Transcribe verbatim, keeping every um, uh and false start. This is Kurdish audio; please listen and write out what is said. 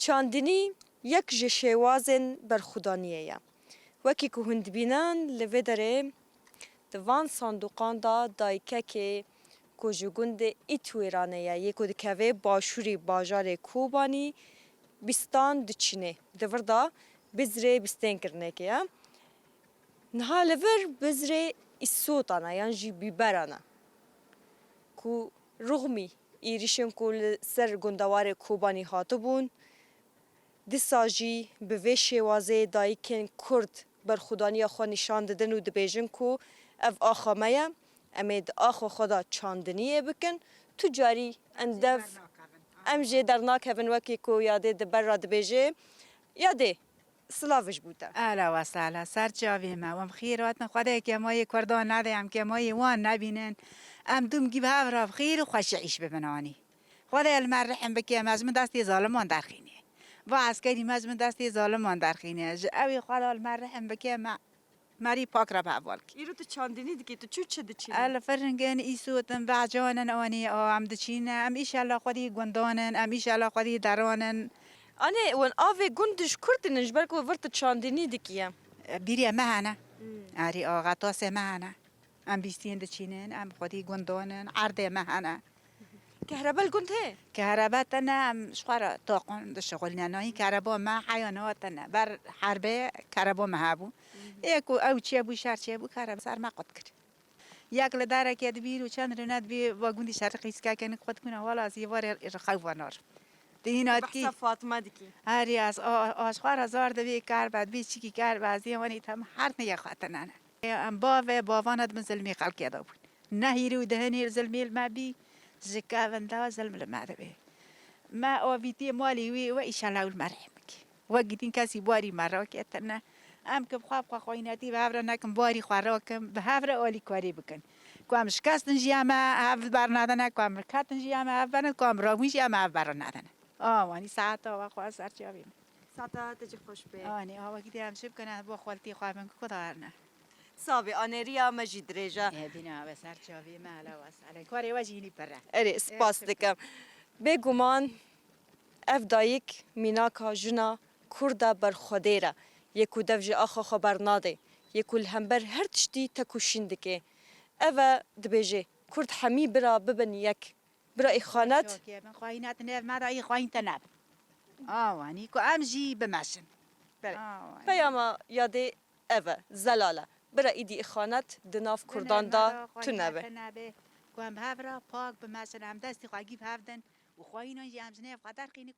Çandinî yek ji şêwazên berxwedaniyê ye. Wekî ku hûn dibînin, li vê derê di van sandûqan de dayikekê ku ji gundê Îtwêranê ye, yê ku dikeve başûrê bajarê Kobanî, bîstan diçîne. Di vir de bizrê bîstên kirinekê ye. Niha li vir bizrê îsotan e yan jî bîberan e ku rixmî êrîşên ku li ser gundewarê Kobanî hatibûn, dîsa jî bi vê şêwazê dayikên Kurd berxwedaniya xwe nîşan didin û dibêjin ku ev axa me ye, em ê di axa xwe de çandiniyê bikin, tu carî endev em jê dernakevin, wekî ku Yadê di ber re dibêje. Yadê, silav ji bo te. Ehla we sehla, ser çavê me. Em xêr hatin, Xwedê kemayê Kurdan nede, em kemayê wan nebînin. Em dûm gî bi hev re bi xêr û xweşî îş bibin anî. Xwedê li me rihim bike, me ji min destê zaliman derxîne. Va eskerî me ji min destê zaliman derxîne. Ji ewê Xweda li me rihim bike, me merî pak re bi heval kî. Îro tu çandinî dikî, tu çû çi diçînî? Ez li firingin, îsotin, behcanin anî, a, em diçîne. Em îşellah xwedî gundanin, em îşellah xwedî deranin. Anê, wan avê gund ji Kurd in, ji ber ku vir tu çandinî dikî ye. E, bîrê me hene. Hmm. Erê, a, xetasê me hene. Em bîstiyên diçînin, em xwedî gundanin, erdê me hene. Kehrebe li gund heye? Kehrebe tene, em ji xwe re taqon dişixulîne. Nayî kehreba me heya niha tene. Ber herbê kehreba me hebû. Ê ku ew çêbû, şer çêbû, kehrebe ser me qut kir. Yek li derekê dibî û çend rûne dibî, va gundî şerqî sikekin, qut kuna wala ez ê varê rixew vanar. Di hîna dikî. Behsa Fatma dikî. Herî ez, a, a, ji xwe re zar dibî, kerbe dibî, çikî kerbe, ez ê wanî tem her neyê xwe tinene. Em bavê bavana di bin zilmê xelkê de bûn. Ne hîrî û dehinî zilmê li me bî, ji kevin de zilm li me dibê. Me avîtiyê malî wî we îşellah ew li me rehim bike. Wek gidîn kesî barî me raketine. Em ki bi xwe bi xwe xwînetî bi hev re nekin, barî xwe rakin, bi hev re alîkarî bikin. Ku em şikestin jî em e, hev bernadine, ku em ketin jî em e, hev berin, ku em rabûn jî em e, hev bernadine. Awanî saeta we xwe ser çavê min. Saeta te jî xweş be. Anî, awa gidê em çi bikin, bo xweltî xwe bin ku da herne. Sabê, anêriya me jî dirêj e. Ê, bîna we ser çavê me, hela we sale. Karê we jî hînî pir e. Erê, spas dikim. Bêguman ev dayik mînaka jina Kurda berxwedêr e. Yê ku dev ji axa xwe bernadê. Yê ku li hember her tiştî tekoşîn dike. Ev e dibêje, Kurd hemî bira bibin yek. Bira îxanet. Çokê bin xwayîna te nev me da î xwayîn te nebin. Awanî ku em jî bimeşin. Belê. Awanî. Peyama Yadê ev e, zelal e. Bira îdî îxanet di nav Kurdan de tune be. Ku em bi hev re pak bimeşin, em destî xwe gî bi hev din û xwayînan jî em ji nêv xwe derxînin.